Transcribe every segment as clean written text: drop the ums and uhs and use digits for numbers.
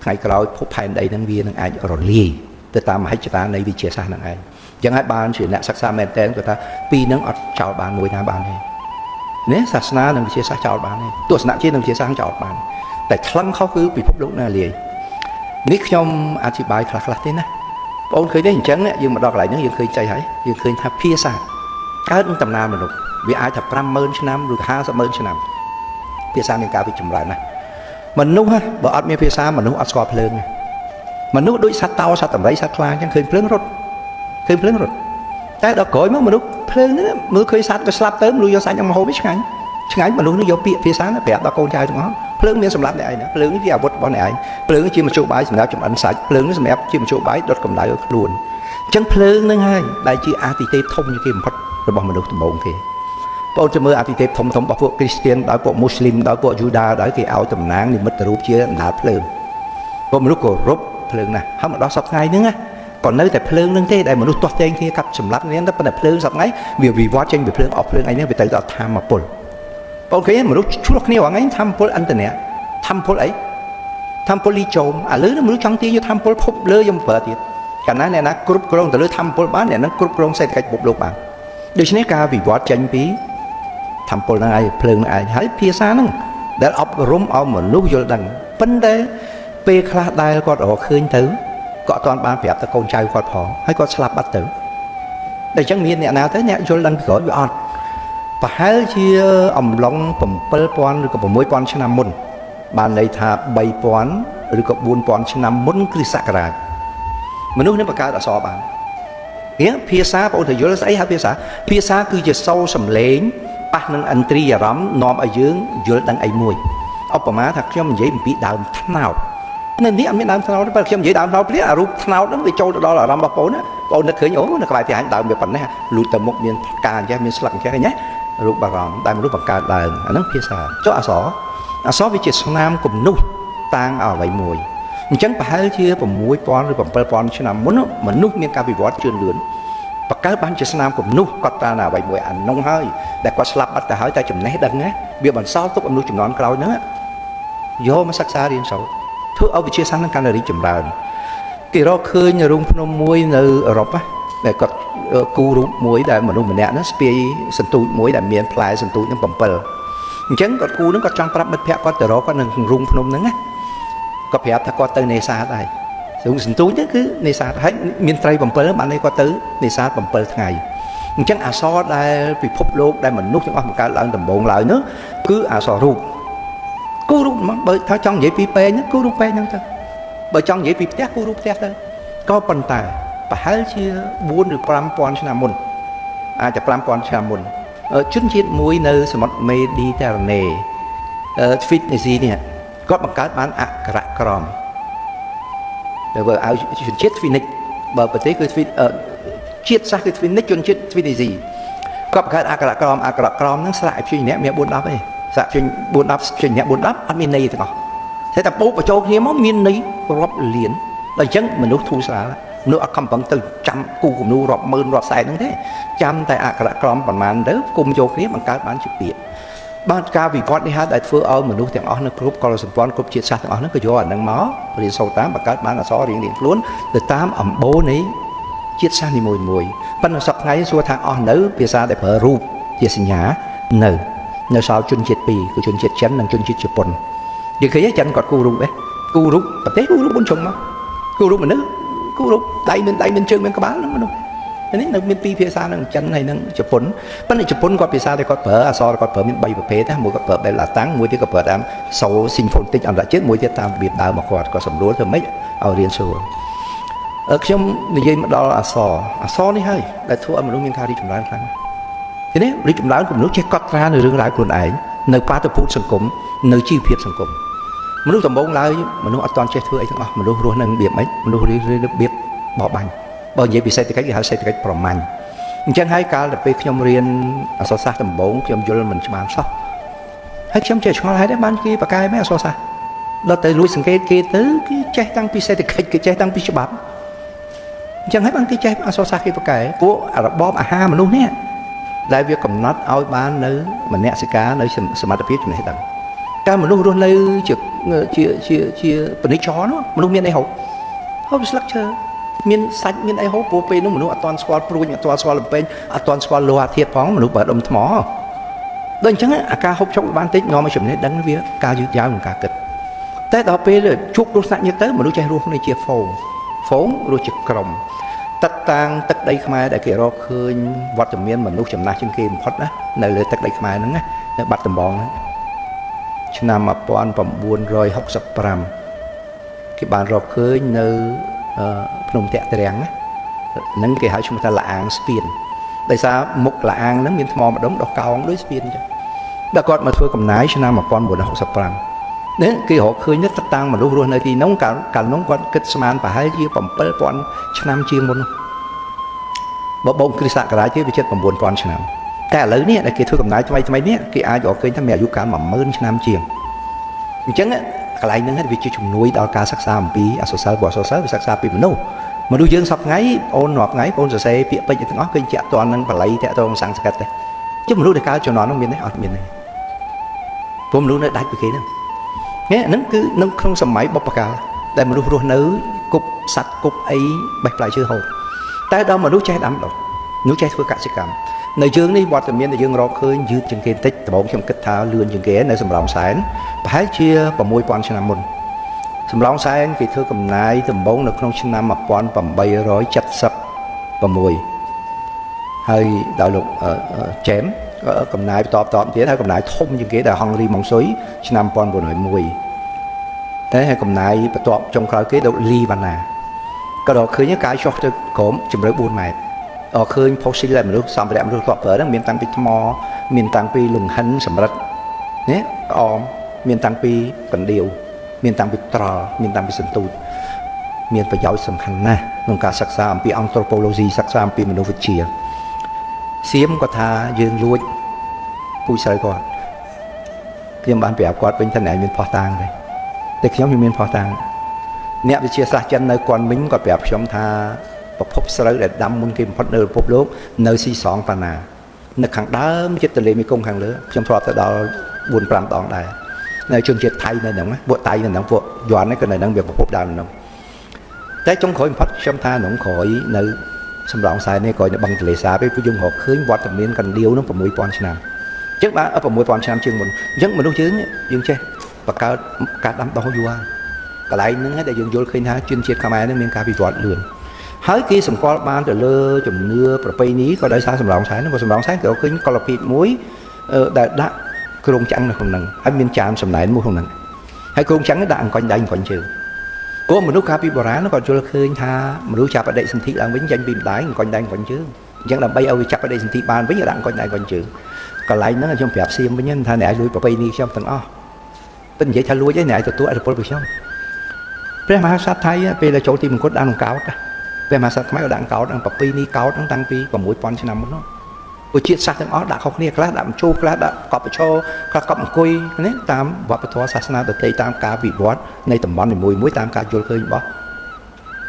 ថ្ងៃក្រោយភពផែនដីហ្នឹងវានឹងអាចរលាយទៅតាមមហិច្ឆតានៃវិទ្យាសាស្ត្រហ្នឹងឯងអញ្ចឹងហើយបានជាអ្នកសិក្សាមែនតើគាត់ថាពីរហ្នឹងអត់ចោលបានមួយណាបានទេនេះសាសនានិងវិទ្យាសាស្ត្រចោលបានទេទស្សនៈជាតិនិងវិទ្យាសាស្ត្រចោលបានតែថ្លឹងខុសគឺពិភពលោកណាលាយនេះខ្ញុំអធិប្បាយខ្លះៗទេណាបងអូនឃើញទេអញ្ចឹងយើងមកដល់កន្លែងហ្នឹងយើងឃើញចៃហើយយើងឃើញថាភាសាកើតនឹងដំណើរមនុស្សវាអាចថា50000ឆ្នាំឬ500,000ឆ្នាំភាសាមានការវិចម្រើនណាស់មនុស្សបើអត់មានភាសាមនុស្សអត់ស្គាល់ភ្លើងទេមនុស្សដូចសត្វតោសត្វដំរីសត្វខ្លាអញ្ចឹងឃើញភ្លើងរត់ឃើញភ្លើងរត់តែដល់ក្រោយមកមនុស្សភ្លើងហ្នឹងមើលឃើញសត្វក៏ស្លាប់ទៅមនុស្សយកសាច់មកហូបឆ្ងាញ់ឆ្ងាញ់មនុស្សនឹងយកពាក្យភាសាប្រាប់ដល់កូនចៅទាំងអស់ភ្លើងមានសម្រាប់អ្នកឯងណាភ្លើងនេះជាអាវុធរបស់អ្នកឯងភ្លើងជាមធ្យោបាយសម្រាប់ចម្អិនសាច់ភ្លើងនេះសម្រាប់ជាមធ្យោបាយដុតកម្ដៅឲ្យខ្លួនអញ្ចឹងភ្លើងនឹងហើយដែលជាអាទិទេពធំជាងគេបំផុតរបស់មនុស្សដំបូងគេបងจะមើលអាទិទេពធំធំរបស់ពួកគ្រីស្ទៀនដោយពួកមូស្លីមដោយពួកយូដាដោយគេឲ្យតំណាងនិមិត្តរូបជាអណ្ដាតភ្លើងពួកមនុស្សគោរពភ្លើងណាស់ហើយមកដល់សប្តាហ៍ថ្ងៃហ្នឹងណាក៏នៅតែភ្លើងនឹងទេដែលមនុស្សទាស់ទែងគ្នាកាប់សម្លាប់គ្នាតែប៉ុន្តែភ្លើងសប្តាហ៍ថ្ងៃវាវិវត្តចេញពីភ្លើងអស់ភ្លើងអីហ្នឹងវាទៅដល់ធម្មពលបងឃើញមនុស្សឆ្លោះគ្នារាល់ថ្ងៃធម្មពលឥន្ធនៈធម្មពលអីធម្មពលលីចោមឥឡូវនេះមនុស្សចង់ទាញយកធម្មពលភពលើយកមកប្រើទៀតកាលណាអ្នកណាគ្រប់គ្រងទៅលើធម្មពលបានអ្នកហ្នឹងគ្រប់គ្រងសេដ្ឋកិច្ចពិភពលោកបានដូច្នេះការវិវត្តចេញពីធម្មពលហ្នឹងឯងភ្លើងហ្នឹងឯងហើយភាសាហ្នឹងដែលអប់រំឲ្យមនុស្សយល់ដឹងប៉ុន្តែពេលខ្លះដែលគាត់រកឃើញទៅក៏អត់ទាន់បានប្រាប់ទៅកូនចៅគាត់ផងហើយគាត់ស្លាប់បាត់ទៅតែអញ្ចឹងមានអ្នកណាទៅអ្នកយល់ដឹងពីក្រោយវាអត់ប្រហែលជាអំឡុង7000ឬក៏6000ឆ្នាំមុនបានន័យថា3000ឬក៏4000ឆ្នាំមុនគ្រិស្តសករាជមនុស្សនឹងបង្កើតអក្សរបាននេះភាសាបងត្រូវយល់ស្អីហៅភាសាភាសាគឺជាសូរសំឡេងប៉ះនឹងឥន្ទ្រីយអារម្មណ៍នាំឲ្យយើងយល់ដឹងអីមួយឧបមាថាខ្ញុំនិយាយអំពីដើមត្នោតនៅនេះអត់មានដើមត្នោតទេបើខ្ញុំនិយាយដើមត្នោតភ្លាមអារូបត្នោតហ្នឹងវាចូលទៅដល់អារម្មណ៍របស់បងណាបងនឹកឃើញអូនៅក្បែរផ្ទះអញដើមវាប៉ុណ្ណេះលូតទៅមុខមានផ្កាអញ្ចេះមានស្លឹកអញ្ចេះឃើញទេរូបបារម្ភដែលមនុស្សបង្កើតឡើងអាហ្នឹងភាសាចុះអក្សរអក្សរវាជាស្នាមគំនូសតាងឲ្យអ្វីមួយអញ្ចឹងប្រហែលជា6000ឬ7000ឆ្នាំមុនមនុស្សមានការវិវត្តជឿនលឿនបង្កើតបានជាស្នាមគំនូសគាត់តាណាអ្វីមួយអានោះហើយដែលគាត់ស្លាប់បាត់ទៅហើយតែចំណេះដឹងណាវាបន្សល់ទុកមនុស្សចំនួនក្រោយហ្នឹងយកមកសិក្សារៀនសូត្រធ្វើឲ្យវិទ្យាសាស្ត្រនឹងកាន់តែរីកចម្រើនគេរកឃើញរូងភ្នំមួយនៅអឺរ៉ុបណាដែលគាត់គូរូបមួយដែលមនុស្សម្នាក់ហ្នឹងស្ពាយសន្ទូចមួយដែលមានផ្លែសន្ទូចហ្នឹង7អញ្ចឹងគាត់គូហ្នឹងគាត់ចង់ប្រាប់មិត្តភក្តិគាត់ទៅរកគាត់នៅរូងភ្នំហ្នឹងណាគាត់ប្រាប់ថាគាត់ទៅនេសាទហើយរូងសន្ទូចហ្នឹងគឺនេសាទហើយមានត្រី7បានន័យគាត់ទៅនេសាទ7ថ្ងៃអញ្ចឹងអក្សរដែលពិភពលោកដែលមនុស្សទាំងអស់បង្កើតឡើងដំបូងឡើយនោះគឺអក្សររូបគូរូបហ្មងបើថាចង់និយាយពីពេងហ្នឹងគូរូបពេងហ្នឹងទៅបើចង់និយាយពីផ្ទះគូរូបផ្ទះទៅក៏ប៉ុន្តែប្រហែលជា4ឬ5000ឆ្នាំមុនអាចតែ5000ឆ្នាំមុនជនជាតិមួយនៅសមុទ្រមេឌីទែរ៉ាណេទ្វីតនេស៊ីនេះគាត់បង្កើតបានអក្ខរក្រមដែលបើឲ្យជនជាតិទ្វីនិកបើប្រទេសគឺទ្វីជាតិសាសន៍គឺទ្វីនិកជនជាតិទ្វីនេស៊ីគាត់បង្កើតអក្ខរក្រមអក្ខរក្រមហ្នឹងស្លាកព្យញ្ជនៈមាន4 10ទេស្លាកព្យញ្4 10ព្យញ្ជនៈ4 10អត់មានន័យទាំងអស់តែតែបូកបញ្ចូលគ្នាមកមានន័យរាប់លានដល់អញ្ចឹងមនុស្សធូរស្រាលមនុស្សអត់ខំប្រឹងទៅចាំគូគំនូរាប់ម៉ឺនរាប់សែនហ្នឹងទេចាំតែអក្ខរក្រមប្រមាណទៅគុំចូលគ្នាបង្កើតបានជាពាក្យបាទការវិវត្តនេះហើយដែលធ្វើឲ្យមនុស្សទាំងអស់នៅគ្រប់កលសម្ព័ន្ធគ្រប់ជាតិសាសន៍ទាំងអស់ហ្នឹងក៏យកអាហ្នឹងមករៀនសូត្រតាមបង្កើតបានអក្សររៀងៗខ្លួនទៅតាមអំបូរនៃជាតិសាសន៍នីមួយៗប៉ុន្តែសប្តាហ៍ថ្ងៃសួរថាអស់នៅភាសាដែលប្រើរូបជាសញ្ញានៅសល់ជនជាតិពីរគឺជនជាតិចិននិងជនជាតិជប៉ុនយើងឃើញចិនគាត់គូរូបឯងគូរូបប្រទេសគូរូប4ជ្រុងមកគូរូបមនុស្សគូរូបដៃមានដៃមានជើងមានក្បាលហ្នឹងមនុស្សនេះនៅមានពីរភាសាហ្នឹងចិនហើយនិងជប៉ុនប៉ុន្តែជប៉ុនគាត់ភាសាដែលគាត់ប្រើអក្សរគាត់ប្រើមាន3ប្រភេទណាមួយគាត់ប្រើបែបឡាតាំងមួយទៀតគាត់ប្រើតាមសូស៊ីមហ្វូនិកអន្តរជាតិមួយទៀតតាមរបៀបដើមរបស់គាត់គាត់សម្រួលធ្វើម៉េចឲ្យរៀនស្រួលខ្ញុំនិយាយមកដល់អក្សរអក្សរនេះហើយដែលធ្វើឲ្យមនុស្សមានការរីកចម្រើនខ្លាំងទីនេះរីកចម្រើនគឺមនុស្សចេះកត់ត្រានៅរឿងរ៉ាវខ្លួនឯងនៅបាតុភូតសង្គមនៅជីវភាពសង្គមមនុស្សដំបូងឡើយមនុស្សអត់ទាន់ចេះធ្វើអីទាំងអស់មនុស្សរស់នៅរបៀបម៉េចមនុស្សរស់របៀបបរបាញ់បើនិយាយពីសេដ្ឋកិច្ចគេហៅសេដ្ឋកិច្ចប្រមាញ់អញ្ចឹងហើយកាលទៅពេលខ្ញុំរៀនអក្សរសាស្ត្រដំបូងខ្ញុំយល់មិនច្បាស់សោះហើយខ្ញុំចេះឆ្ងល់ហេតុអីបានគេបកកែមែនអក្សរសាស្ត្រដល់ទៅលួចសង្កេតគេទៅគេចេះតាំងពីសេដ្ឋកិច្ចគេចេះតាំងពីច្បាប់អញ្ចឹងហើយបានគេចេះអក្សរសាស្ត្រគេបកកែពួករបបអាហារមនុស្សនេះដែលវាកំណត់ឲ្យបាននៅមនសិការនៅសមត្ថភាពចំណេះដឹង តែមនុស្សរស់នៅជាជាជាជាពាណិជ្ជនោះមនុស្សមានអីហូបហូបស្លឹកឈើមានសាច់មានអីហូបព្រោះពេលនោះមនុស្សអត់ទាន់ស្គាល់ព្រួញអត់ទាន់ស្គាល់លំពេងអត់ទាន់ស្គាល់លោហៈធាតុផងមនុស្សបើដុំថ្មដូចអញ្ចឹងអាការហូបចុកបានតិចនាំឲ្យចំណេះដឹងវាការយឺតយ៉ាវក្នុងការគិតតែដល់ពេលជួបគ្រោះថ្នាក់ញឹកទៅមនុស្សចេះរស់នៅជាហ្វូងហ្វូងរស់ជាក្រុមទឹកតាងទឹកដីខ្មែរដែលគេរកឃើញវត្តមានមនុស្សចំណាស់ជាងគេបំផុតណានៅលើទឹកដីខ្មែរហ្នឹងណានៅបាត់ដំបងហ្នឹងឆ្នាំ1965គេបានរកឃើញនៅភ្នំតាក់ត្រាំងហ្នឹងគេហៅឈ្មោះថាលាអាងស្ពានដោយសារមុខលាអាងហ្នឹងមានថ្មម្ដុំដោះកោងដូចស្ពានអញ្ចឹងដល់គាត់មកធ្វើកំណាយឆ្នាំ1965នេះគេរកឃើញទៅតាំងមនុស្សរស់នៅទីនោះកាលនោះគាត់គិតស្មានប្រហែលជា7000ឆ្នាំជាងមុនបើបូកគ្រិស្តសករាជទៀតវាជិត9000ឆ្នាំតែឥឡូវនេះដែលគេធ្វើកំណាយថ្មីថ្មីនេះគេអាចរកឃើញថាមានអាយុកាល10000ឆ្នាំជាងអញ្ចឹងកន្លែងហ្នឹងវាជាជំនួយដល់ការសិក្សាអំពីអក្សរសិល្ប៍ព្រោះអក្សរសិល្ប៍វាសិក្សាពីមនុស្សមនុស្សយើងសប្ថ្ងៃអូនរាប់ថ្ងៃអូនសរសេរពាក្យពេចន៍ទាំងអស់ឃើញជាក់តននឹងបាលីតាក់ទងសំស្ក្រឹតទេចុះមនុស្សដែលកើតជំនាន់នោះមានទេអត់មានទេព្រោះមនុស្សនៅដាច់ពីគេហ្នឹងនេះហ្នឹងគឺនៅក្នុងសម័យបុព្វកាលដែលមនុស្សរស់នៅគប់សត្វគប់អីបេះផ្លែឈើហូបតែដល់មនុស្សចេះដាំដុះមនុស្សចេះធ្វើកសិកម្មនៅយើងនេះវត្តមានដែលយើងរកឃើញយឺតជាងគេបន្តិចដំបូងខ្ញុំគិតថាលឿនជាងគេនៅសំរោងសែនប្រហែលជា6000ឆ្នាំមុនសំរោងសែនគេធ្វើកំណាយដំបូងនៅក្នុងឆ្នាំ1876ហើយដោយលោកចែមកំណាយបន្តបន្តទៀតហើយកំណាយធំជាងគេដែលហង់រីម៉ុងស៊ុយឆ្នាំ1901តែហើយកំណាយបន្ទាប់ចុងក្រោយគេដោយលីវ៉ាណាក៏ដល់ឃើញកាយចុះទៅក្រោមជម្រៅ4ម៉ែត្រអឃើញផូស៊ីលដែលមនុស្សសម្ភារៈមនុស្សធ្លាប់ប្រើហ្នឹងមានតាំងពីថ្មមានតាំងពីលង្ហិនសម្រិតនេះក្អមមានតាំងពីកណ្ដៀវមានតាំងពីត្រល់មានតាំងពីសន្ទូចមានប្រយោជន៍សំខាន់ណាស់ក្នុងការសិក្សាអំពីអង់ត្រូប៉ូឡូស៊ីសិក្សាអំពីមនុស្សវិទ្យាសៀមគាត់ថាយើងលួចពូជស្រូវគាត់ខ្ញុំបានប្រាប់គាត់វិញថាអ្នកមានផុសតាងទេតែខ្ញុំមានផុសតាងអ្នកវិទ្យាសាស្ត្រចិននៅគន់វិញគាត់ប្រាប់ខ្ញុំថាប្រភពស្រូវដែលដាំមុនគេបំផុតនៅពិភពលោកនៅស៊ីសងប៉ាណានៅខាងដើមជិតទន្លេមេគង្គខាងលើខ្ញុំធ្លាប់ទៅដល់4 5ដងដែរនៅជនជាតិថៃនៅហ្នឹងពួកថៃនៅហ្នឹងពួកយួនហ្នឹងក៏នៅហ្នឹងវាប្រភពដើមហ្នឹងតែចុងក្រោយបំផុតខ្ញុំថាក្នុងក្រោយនៅសំរោងសែននេះក្រោយនៅបឹងទន្លេសាបឯងពួកយើងរកឃើញវត្តមានកណ្ដៀវហ្នឹង6000ឆ្នាំអញ្ចឹងបាទ6000ឆ្នាំជាងមុនអញ្ចឹងមនុស្សយើងយើងចេះបង្កើតការដាំដុះយូរហើយកន្លែងហ្នឹងដែលយើងយល់ឃើញថាជនជាតិខ្មែរហ្នឹងមានការវិវត្តលឿនហើយគេសម្គាល់បានទៅលើជំនឿប្រពៃណីក៏ដោយសារសំរោងសែនហ្នឹងក៏សំរោងសែនគេឃើញកលភាពមួយដែលដាក់គ្រោងចាំងនៅក្នុងហ្នឹងហើយមានចានសំណែនមួយក្នុងហ្នឹងហើយគ្រោងចាំងដាក់អង្គញ់ដៃអង្គញ់ជើងព្រោះមនុស្សកាលពីបុរាណគាត់យល់ឃើញថាមនុស្សចាប់បដិសន្ធិឡើងវិញចេញពីម្ដាយអង្គញ់ដៃអង្គញ់ជើងអញ្ចឹងដើម្បីឲ្យវាចាប់បដិសន្ធិបានវិញដាក់អង្គញ់ដៃអង្គញ់ជើងកន្លែងហ្នឹងខ្ញុំប្រាប់សៀមវិញថាអ្នកឲ្យលួចប្រពៃណីខ្ញុំទាំងអស់តែនិយាយថាលួចឯងអ្នកឲ្យទទួលឥទ្ធិពលពីខ្ញុំព្រះមហាក្សត្រថៃពេលដែលចូលទីមង្គលដាក់ក្នុងកោដ្ឋព្រះមហាក្សត្រខ្មែរក៏ដាក់កោដ្ឋប្រពៃណីកោដ្ឋហ្នឹងតាំងពី6000ឆ្នាំមុននោះពួកជាតិសាសន៍ទាំងអស់ដាក់ខុសគ្នាខ្លះដាក់បញ្ជោខ្លះដាក់កប់បញ្ឈរខ្លះកប់អង្គុយនេះតាមវប្បធម៌សាសនាដទៃតាមការវិវត្តនៃតំបន់នីមួយៗតាមការយល់ឃើញរបស់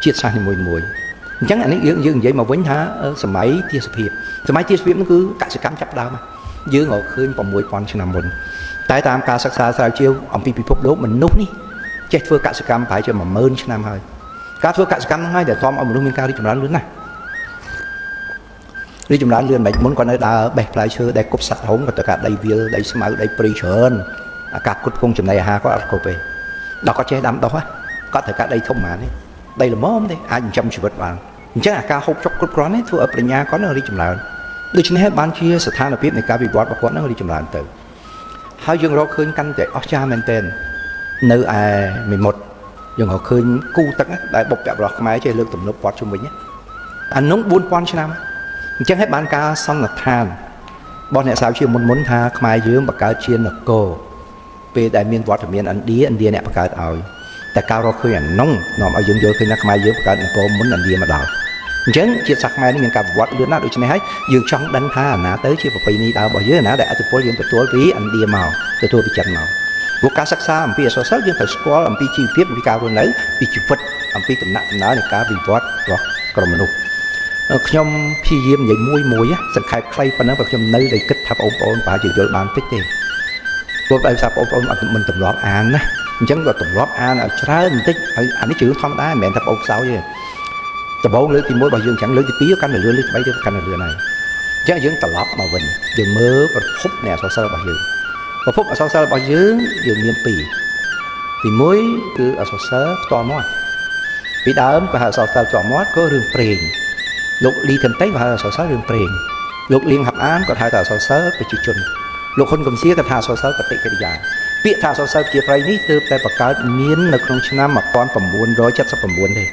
ជាតិសាសន៍នីមួយៗអញ្ចឹងអានេះយើងនិយាយមកវិញថាសម័យទាសភាពសម័យទាសភាពនោះគឺកសិកម្មចាប់ដើមយើងរកឃើញ6000ឆ្នាំមុនតែតាមការសិក្សាស្រាវជ្រាវអំពីពិភពលោកមនុស្សនេះចេះធ្វើកសិកម្មប្រហែលជា10000ឆ្នាំហើយការធ្វើកសិកម្មហ្នឹងហើយដែលនាំឲ្យមនុស្សមានការរីកចម្រើនលឿនណាស់រីកចម្រើនលឿនមិនមុនគាត់នៅដើរបេះផ្លែឈើដែលគប់សត្វហុងគាត់ទៅការដីវាលដីស្មៅដីព្រៃច្រើនអាការគុតគង់ចំណីអាហារគាត់អត់គ្រប់ទេដល់គាត់ចេះដាំដុះគាត់ត្រូវការដីធំប៉ុន្មានទេដីល្មមទេអាចចិញ្ចឹមជីវិតបានអញ្ចឹងអាការហូបចុកគ្រប់គ្រាន់នេះធ្វើឲ្យប្រាជ្ញាគាត់នឹងរីកចម្រើនដូច្នេះបានជាស្ថានភាពនៃការវិវត្តរបស់គាត់នឹងរីកចម្រើនទៅហើយយើងរកឃើញកាន់តែអស្ចារ្យមែនទែននៅឯមេមត់យើងរកឃើញគូទឹកដែលបុព្វបុរសខ្មែរចេះលើកទំនប់វត្តជុំវិញអានោះ4000ឆ្នាំអញ្ចឹងហើយបានការសន្និដ្ឋានរបស់អ្នកស្រាវជ្រាវមុនថាខ្មែរយើងបង្កើតជានគរពេលដែលមានវត្តមានឥណ្ឌាឥណ្ឌាអ្នកបង្កើតឲ្យតែការរកឃើញអានោះនាំឲ្យយើងយល់ឃើញថាខ្មែរយើងបង្កើតនគរមុនឥណ្ឌាមកដល់អញ្ចឹងជាតិសាសន៍ខ្មែរនេះមានការវិវត្តលឿនណាស់ដូច្នេះហើយយើងចង់ដឹងថាអាណាទៅជាប្រពៃណីដើមរបស់យើងអាណាដែលឥទ្ធិពលយើងទទួលពីឥណ្ឌាមកទទួលពីចិនមកព្រោះការសិក្សាអំពីអក្សរសិល្ប៍យើងត្រូវស្គាល់អំពីជីវភាពអំពីការរស់នៅពីជីវិតអំពីដំណាក់ដំណើរនៃការវិវត្តរបស់ក្រុមមនុស្សខ្ញុំព្យាយាមនិយាយមួយមួយសង្ខេបខ្លីប៉ុណ្ណឹងព្រោះខ្ញុំនៅតែគិតថាបងប្អូនប្រហែលជាយល់បានតិចទេ ព្រោះដោយសារបងប្អូនអត់មិនទម្លាប់អានណាអញ្ចឹងក៏ទម្លាប់អានឲ្យច្រើនបន្តិចហើយអានេះជារឿងធម្មតាមិនមែនថាបងខ្សោយទេដំបូងលើកទី1របស់យើងចឹងលើកទី2កាន់តែលឿនលើកទី3ទៅកាន់តែលឿនហើយអញ្ចឹងយើងត្រឡប់មកវិញយើងមើលប្រភពនៃអក្សរសិល្ប៍របស់យើងប្រភពអក្សរសិល្ប៍របស់យើងយើងមានពីរទី1គឺអក្សរសិល្ប៍ផ្ទាល់មាត់ពីដើមក៏ហៅអក្សរសិល្ប៍ផ្ទាល់មាត់ក៏រឿងព្រេងលោកលីថឹមតេក៏ហៅអក្សរសិល្ប៍រឿងព្រេងលោកលៀងហាប់អានក៏ហៅថាអក្សរសិល្ប៍ប្រជាជនលោកហ៊ុនកំសៀក៏ថាអក្សរសិល្ប៍បតិកិរិយាពាក្យថាអក្សរសិល្ប៍ជាប្រៃនេះទើបតែបង្កើតមាននៅក្នុងឆ្នាំ1979ទេ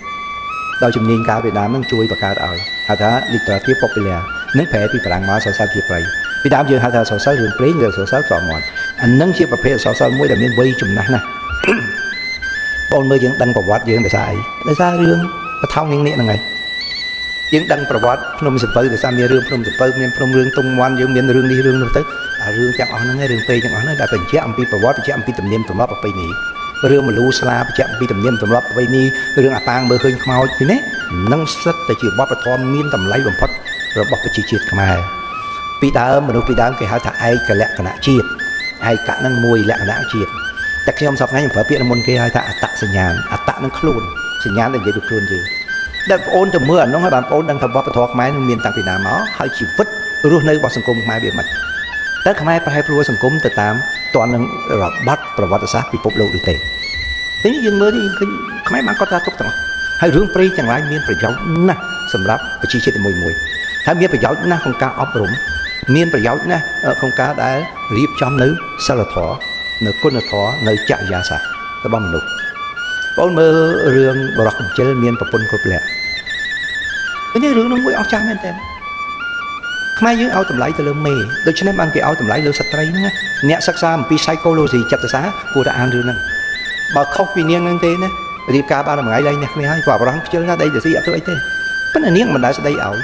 ដោយជំនាញការវៀតណាមនឹងជួយបង្កើតឲ្យហៅថា literature populaire នឹងប្រែពីបារាំងមកអក្សរសិល្ប៍ជាប្រៃពីដើមយើងហៅថាអក្សរសិល្ប៍រឿងព្រេងឬអក្សរសិល្ប៍ផ្ទាល់មាត់អានឹងជាប្រភេទអក្សរសិល្ប៍មួយដែលមានវ័យចំណាស់ណាស់បងមើលយើងដឹងប្រវត្តិយើងដោយសារអីដោយសាររឿងបថោងនាងនេះហ្នឹងឯងយើងដឹងប្រវត្តិភ្នំសំពៅដោយសារមានរឿងភ្នំសំពៅមានភ្នំរឿងទុងមន់យើងមានរឿងនេះរឿងនោះទៅអារឿងទាំងអស់ហ្នឹងរឿងព្រេងទាំងអស់ហ្នឹងដែលបញ្ជាក់អំពីប្រវត្តិបញ្ជាក់អំពីទំនៀមទម្លាប់ប្រពៃណីរឿងមលូស្លាបញ្ជាក់អំពីទំនៀមទម្លាប់ប្រពៃណីរឿងអាប៉ាងមើលឃើញខ្មោចនេះនឹងសិតតែជាវប្បធម៌មានតម្លៃបំផុតរបស់ប្រជាជាតិខ្មែរពីដើមមនុស្សពីដើមគេហៅថាឯកលក្ខណៈជាតិឯកៈនឹងមួយលក្ខណៈជាតិតែខ្ញុំសប្តាហ៍ខ្ញុំប្រើពាក្យមុនគេហៅថាអត្តសញ្ញាណអត្តនឹងខ្លួនសញ្ញាណដែលនិយាយពីខ្លួនយើងដែលបងអូនទៅមើលអានោះហើយបានបងអូនដឹងថាវប្បធម៌ខ្មែរនឹងមានតាំងពីណាមកហើយជីវិតរស់នៅរបស់សង្គមខ្មែរវាមិនតើខ្មែរប្រែប្រួលសង្គមទៅតាមតននឹងរបត់ប្រវត្តិសាស្ត្រពិភពលោកឬទេនេះយើងមើលនេះឃើញខ្មែរបានកត់ត្រាទុកទាំងអស់ហើយរឿងព្រេងទាំងឡាយមានប្រយោជន៍ណាស់សម្រាប់ប្រជាជាតិមួយមួយហើយមានប្រយោជន៍ណាស់ក្នុងការអប់រំមានប្រយោជន៍ណាស់ក្នុងការដែលរៀបចំនៅសិលធម៌នៅគុណធម៌នៅចរិយាសាស្ត្ររបស់មនុស្សបងមើលរឿងបរោះកំជិលមានប្រពន្ធគ្រប់លក្ខនេះរឿងនោះមួយអស្ចារ្យមែនទែនខ្មែរយើងឲ្យតម្លៃទៅលើមេដូច្នេះបានគេឲ្យតម្លៃលើស្ត្រីហ្នឹងអ្នកសិក្សាអំពី psychology ចិត្តសាស្ត្រគួរតែអានរឿងហ្នឹងបើខុសពីនាងហ្នឹងទេណារៀបការបានមួយថ្ងៃឡើងអ្នកគ្នាហើយព្រោះបរោះខ្ជិលណាស់ដីទៅស៊ីអត់ធ្វើអីទេប៉ុន្តែនាងមិនដែលស្ដីឲ្យ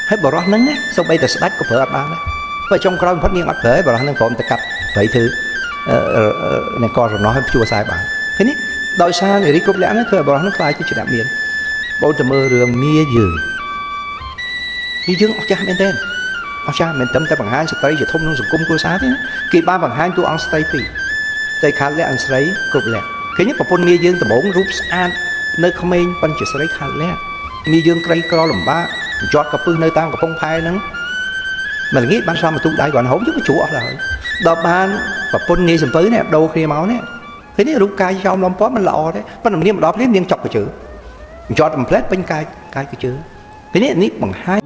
ហើយបរោះហ្នឹងណាសូម្បីតែស្ដាច់ក៏ប្រើអត់បានដែរបើចុងក្រោយបំផុតនាងអត់ប្រើបរោះហ្នឹងព្រមតែកាត់ព្រៃធ្វើអ្នកករណោះឲ្យព្យួរខ្សែបានឃើញនេះដោយសារនារីគ្រប់លក្ខណៈធ្វើឲ្យបរោះហ្នឹងខ្លាចទៅជាអ្នកមានបងទៅមើលរឿងមៀយើងនេះយើងអស្ចារ្យមែនទេអស្ចារ្យមិនត្រឹមតែបង្ហាញស្ត្រីជាធំក្នុងសង្គមគ្រួសារទេណាគេបានបង្ហាញតួអង្គស្ត្រីពីរស្ត្រីខាតលក្ខនិងស្រីគ្រប់លក្ខឃើញប្រពន្ធមាយើងដំបងរូបស្អាតនៅក្មេងប៉ុន្តែជាស្រីខាតលក្ខមាយើងក្រីក្រលំបាកជាត់កពឹសនៅតាមកំពង់ផែហ្នឹងមិនងាយបានសំបន្ទុកដៃគាត់ហូបយើងក៏ជ្រក់អស់ហើយដល់បានប្រពន្ធនាយសំពៅនេះដូរគ្នាមកនេះឃើញនេះរូបកាយចោមលំពំមិនល្អទេប៉ុន្តែនាងម្ដងភ្លាមនាងចុកកជើជាត់កំផ្លែតពេញកាយកាយកជើឃើញនេះបង្ហាញ